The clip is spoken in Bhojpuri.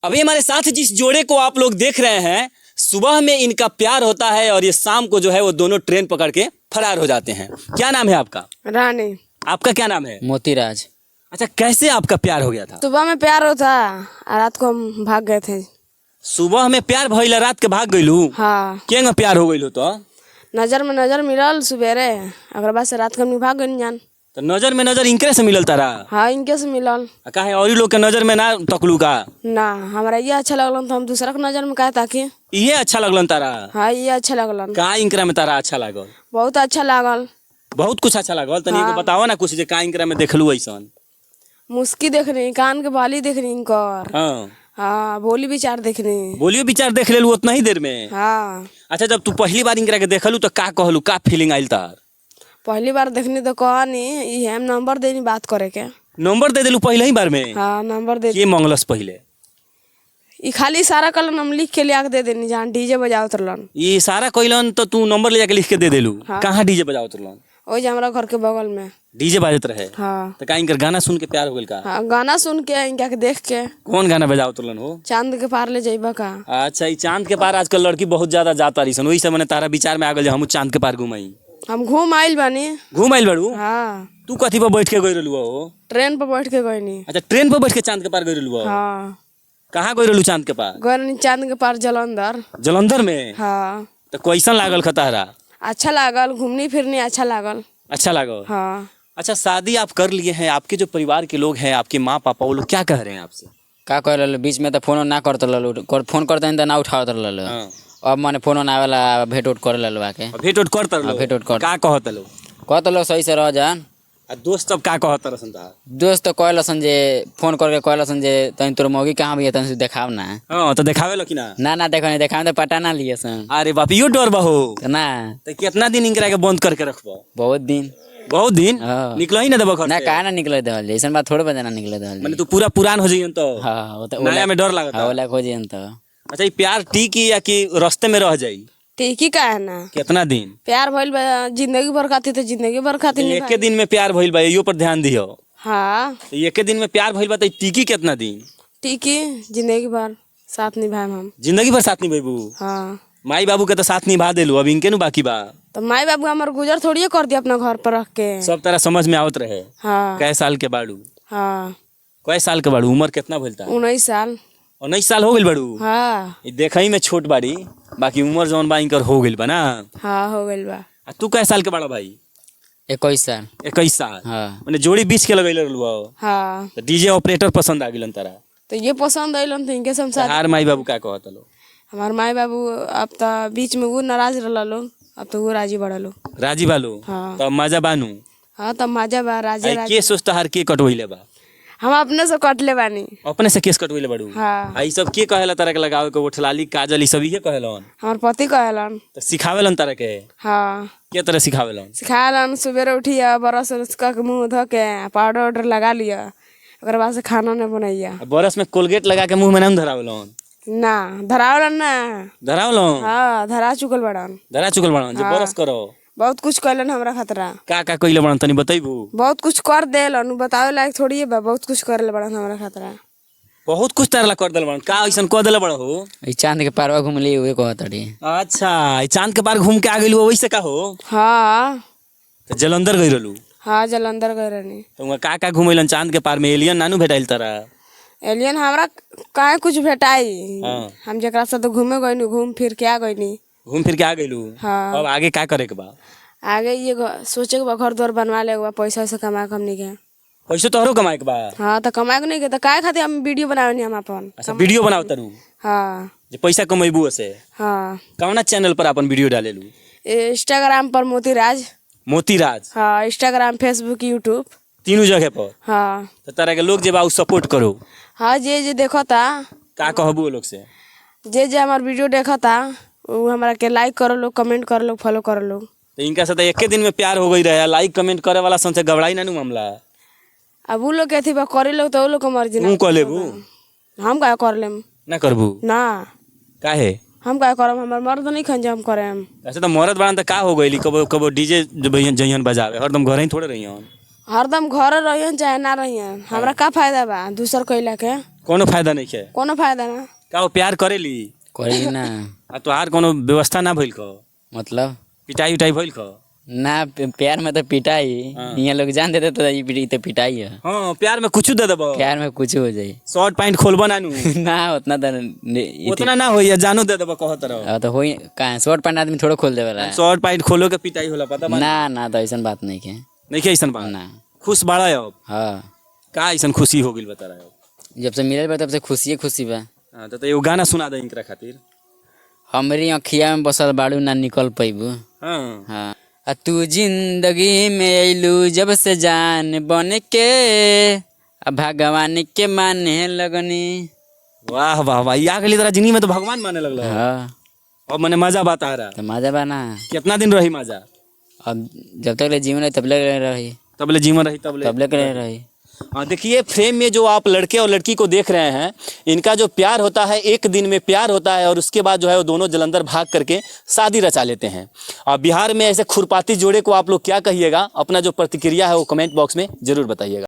अभी हमारे साथ जिस जोड़े को आप लोग देख रहे हैं, सुबह में इनका प्यार होता है और ये शाम को जो है वो दोनों ट्रेन पकड़ के फरार हो जाते हैं। क्या नाम है आपका? रानी। आपका क्या नाम है? मोतीराज। अच्छा, कैसे आपका प्यार हो गया था? सुबह में प्यार होता और रात को हम भाग गए थे। सुबह में प्यार भइल, रात के भाग गइलू? हाँ। केंगा प्यार हो गइल हो तो? नजर में नजर मिलल सुबेरे, ओकरा बाद से रात के हमनी भाग गइल जान। तो नजर में नजर इनकरे से मिलल तारा? हाँ, इनके से मिलल। आ काहे और लोग के नजर में ना तकलू का? ना, हमरा ये अच्छा लगलन तो हम दूसरा के नजर में काहे ताकी। इहे अच्छा लगलन तारा? हाँ, ये अच्छा लगलन। का इनकरा में तारा अच्छा लागल? बहुत अच्छा लागल। बहुत कुछ अच्छा लागल? तनी एगो बताओ ना कुछ जे का इनकरा में देखलू ऐसन। मुस्की देखनी, कान के बाली देखनी इनकर। हाँ। हाँ, बोली विचार देखनी। बोलियो विचार देख लेलू उतना ही देर में? हाँ। अच्छा, जब तू पहली बार इनकरा के देखलू तो का कहलू, का फीलिंग आइल तार? पहली बार देखनी तो कहनी ई हम नंबर देनी बात करे के। नंबर दे देलू पहले ही बार में? हाँ, नंबर दे। के मंगलस पहले? ई खाली सारा कलन हम लिख के लिया के दे देनी जहाँ डीजे बजावत रहलन। ये सारा कइलन तो तू नंबर ले जाके लिख के दे देलू? हाँ। कहाँ डीजे बजावत रहलन? ओहि जे हमरा घर के बगल में। डीजे बाजत रहे? हाँ। तो का इनकर गाना सुन के प्यार हो गेल का? हाँ, गाना सुन के, इनका के देख के। कौन गाना बजावत रहलन हो? चांद के पार ले जइबा का। अच्छा, ई चांद के पार आजकल लड़की बहुत ज्यादा जाता रही सन, वही से मने तारा विचार में आ गेल जे हमहू चांद के पार घुमाई। हम घूम आइल बानी। घूम आइल बाड़ू? हाँ। तू कथी पर बैठ के गई रहलू हो? ट्रेन पर बैठ के गइनी। अच्छा, ट्रेन पर बैठ के चांद के पार गई रहलू हो? हाँ। कहाँ गई रहलू चांद के पार? गइनी चांद के पार जलंधर। जलंधर में? हाँ। तो कैसन लागल खतहरा? अच्छा लागल, घूमनी फिरनी अच्छा लागल। अच्छा लागल? हाँ। अच्छा, शादी आप कर लिए हैं, आपके जो परिवार के लोग हैं, आपके माँ पापा, वो लोग क्या कह रहे हैं आपसे? का करे रहलो, बीच में तो फोन ना करत रहलो, फोन करते तो ना उठावत रहलो। हाँ। अब माने फोन ना आवेला, भेंट उठ करे रहलो आके। और भेंट उठ करत हाँ, भेंट उठ कर। का कहत लो? कहत रहलो सही से रह जान। आ दोस्त सब का कहत रहसन तार? दोस्त तो कहलसन जे फोन करके कहलसन जे तनी तोर मौगी कहाँ भी है तनी से देखाव ना। हाँ, तो देखावे लो कि ना? ना ना, देखो नहीं देखाव तो पटा ना लिए सन। अरे बाप, यो डर बा हो। तो ना। तो कितना दिन इनकरा के बंद करके रखबो? बहुत दिन। बहुत दिन? हाँ। निकल ही ना देबो घर ना। से? काहे ना निकले देहल, ऐसन बात थोड़े बजना निकले देहल। माने तू पूरा पुरान हो जइयन तो? हाँ, वो तो नया में डर लागता। हाँ, ओला हो जइयन तो। अच्छा, ये प्यार टीकी या कि रास्ते में रह जाई? ठीक ही का है ना। कितना दिन? प्यार भइल बा जिंदगी भर खातिर तो जिंदगी भर खातिर एके निभाई। दिन में प्यार भइल बा, इहो पर ध्यान दियो। हाँ। तो एके दिन में प्यार भइल बा तो टीकी कितना दिन? ठीक ही जिंदगी भर साथ निभाएम हम। जिंदगी भर साथ निभेबू? हाँ। माई बाबू के तो साथ निभा देलू, अब इनके नु बाकी बा। तो माई बाबू हमार गुजर थोड़ी कर दिया अपना घर पर रख के। सब तरह समझ में आवत रहे? हाँ। कै साल के बाड़ू? हाँ। कै साल के बाड़ू, उम्र कितना भइल ता? 19 साल। 19 साल हो गेल बाड़ू? हाँ। ई देखई में छोट बाड़ी, बाकी उम्र जौन बा इनकर हो गेल बा ना। हाँ, हो गइल बा। आ तू कै साल के बाड़ा भाई? 21 साल। 21 साल? हाँ। माने जोड़ी बीच के लगैले रहलू हो? हाँ। तो डीजे ऑपरेटर पसंद आ गेलन तारा? तो ये पसंद अइलन तो इनके से हम शादी। हार माई बाबू का कहत लो? हमार माई बाबू अब तो बीच में वो नाराज रहला लोग, अब तो वो राजी बढ़ा लोग। राजी बालू? हाँ। तो मजा बानू? हाँ, तब मजा बा, राजे आई राजी। के सोचता हार के कटवैले बा? हम अपने से कटले बानी। अपने से केस कटवैले बाड़ू? हाँ। आ ई सब के कहेला तारा के लगावे के, ओठलाली काजल ई सब इहे कहेलन? हमार पति कहेलन। तो सिखावेलन तारा के? हाँ। के तरह सिखावेलन? सिखालन, सुबेरे उठिया, बरस उरस कर के मुँह धो के पाउडर उडर लगा लिया, ओकर बाद से खाना न बनैया। आ बरस में कोलगेट लगा के मुंह में ना धरावेलन? ना धरावलन ना। धरावलन? हाँ, धरा चुकल बड़न। धरा चुकल बाड़न जे बरस करो? बहुत कुछ कैलन हमरा खतरा। का का कइले बाड़न तनी बतैबू? बहुत कुछ कर देलन, उ बतावे लायक थोड़ी है बा, बहुत कुछ करले बड़न हमरा खतरा। बहुत कुछ तारा ला कर देल बाड़न, का ऐसन कर देले बाड़न हो? ई चांद के पारवा घुमली उहे कहत रही। अच्छा, ई चांद के पार घूम के आ गेलू वैसे का हो? हाँ। तो जलंधर गई रहलू? हाँ, जलंधर गए रहनी। तो वहाँ का का घुमैलन चांद के पार में? एलियन नानू भेटाइल तारा? एलियन हमरा काहे कुछ भेटाई। हाँ। हम जेकरा साथ घूमे गइनी, घूम फिर के आ गइनी। घूम फिर के आ गइलू? हाँ। अब आगे का करे के बा? आगे ये सोचे के बा घर द्वार बनवा ले के बा, पैसा वैसा कमा के हमनी के। पैसो तोहरो कमाए के बा? हाँ, तो कमाए के नहीं के तो काहे खातिर हम वीडियो बनावेनी हम अपन। अच्छा, वीडियो बनाओ तारू? हाँ। जे पैसा कमेबू से? हाँ। कौना चैनल पर अपन वीडियो डालेलू? इंस्टाग्राम पर मोतीराज। मोतीराज? हाँ, इंस्टाग्राम, फेसबुक, यूट्यूब, तीनों जगह पर? हाँ। तो तारा के लोग जे बा उ सपोर्ट करो? हाँ, जे जे देखता। का कहबू वो लोग से? जे जे हमार वीडियो देखता उ हमरा के लाइक करो लोग, कमेंट करो लोग, फॉलो करो लोग। तो इनका साथ एके दिन में प्यार हो गई रहे, लाइक कमेंट करे वाला सन से घबराई ना नु मामला? अब उ लोग के अथी बा, करे लोग तो उ लोग के मर्जी ना। तू कह लेबू? हम का कर लेम। ना करबू? ना। काहे? हम का करम, हमार मर्द नहीं खन जे हम करेम। ऐसे तो मरद बाड़न त का हो गइली, कबो कबो डीजे जइहन बजावे, हरदम घर ही थोड़े रहियन। हरदम घरे रहियन चाहे ना रहियन, हमरा का फायदा बा दूसर कैला के? कोनो फायदा नहीं है। कोनो फायदा ना। का वो प्यार करेली? करेली ना। आ तोहार कोनो व्यवस्था ना भइल क? मतलब? पिटाई उटाई भइल क? ना, प्यार में तो पिटाई। यहाँ लोग जान देते तो ई तो पिटाई है। हाँ, प्यार में कुछ दे देबो। प्यार में कुछ हो जाई। शर्ट पैंट खोलबो ना नु? ना, उतना तो उतना ना होई, जानो दे देबो कहत रहो। हाँ, तो होई का? शर्ट पैंट आदमी थोड़ो खोल देवेला। शर्ट पैंट खोलो के पिटाई होला, पता बा? ना ना, तो ऐसन बात नहीं के। नहीं के ऐसन बात? ना। खुश बाड़ा अब? हाँ। का ऐसन खुशी हो गेल बता रहे हो? जब से मिलल बा तब से खुशिए खुशी बा। हाँ, तो एगो गाना सुना दे इनकरा खातिर। हमरी अखिया में बसल बाड़ू, ना निकल पैबू। हाँ। हाँ, आ तू जिंदगी में अइलू जब से जान बन के, आ भगवान के माने लगनी। वाह वाह वाह, आ गेली तोरा जिंदगी में तो भगवान माने लगल। हाँ। अब मने मजा बात आ रहा। तो मजा बा ना। कितना दिन रही मजा? अब जब तक ले जीवन रही तब ले रही। तबले जीवन रही तबले। तब ले रही। हाँ, देखिए फ्रेम में जो आप लड़के और लड़की को देख रहे हैं, इनका जो प्यार होता है एक दिन में प्यार होता है और उसके बाद जो है वो दोनों जलंधर भाग करके शादी रचा लेते हैं। और बिहार में ऐसे खुरपाती जोड़े को आप लोग क्या कहिएगा? अपना जो प्रतिक्रिया है वो कमेंट बॉक्स में जरूर बताइएगा।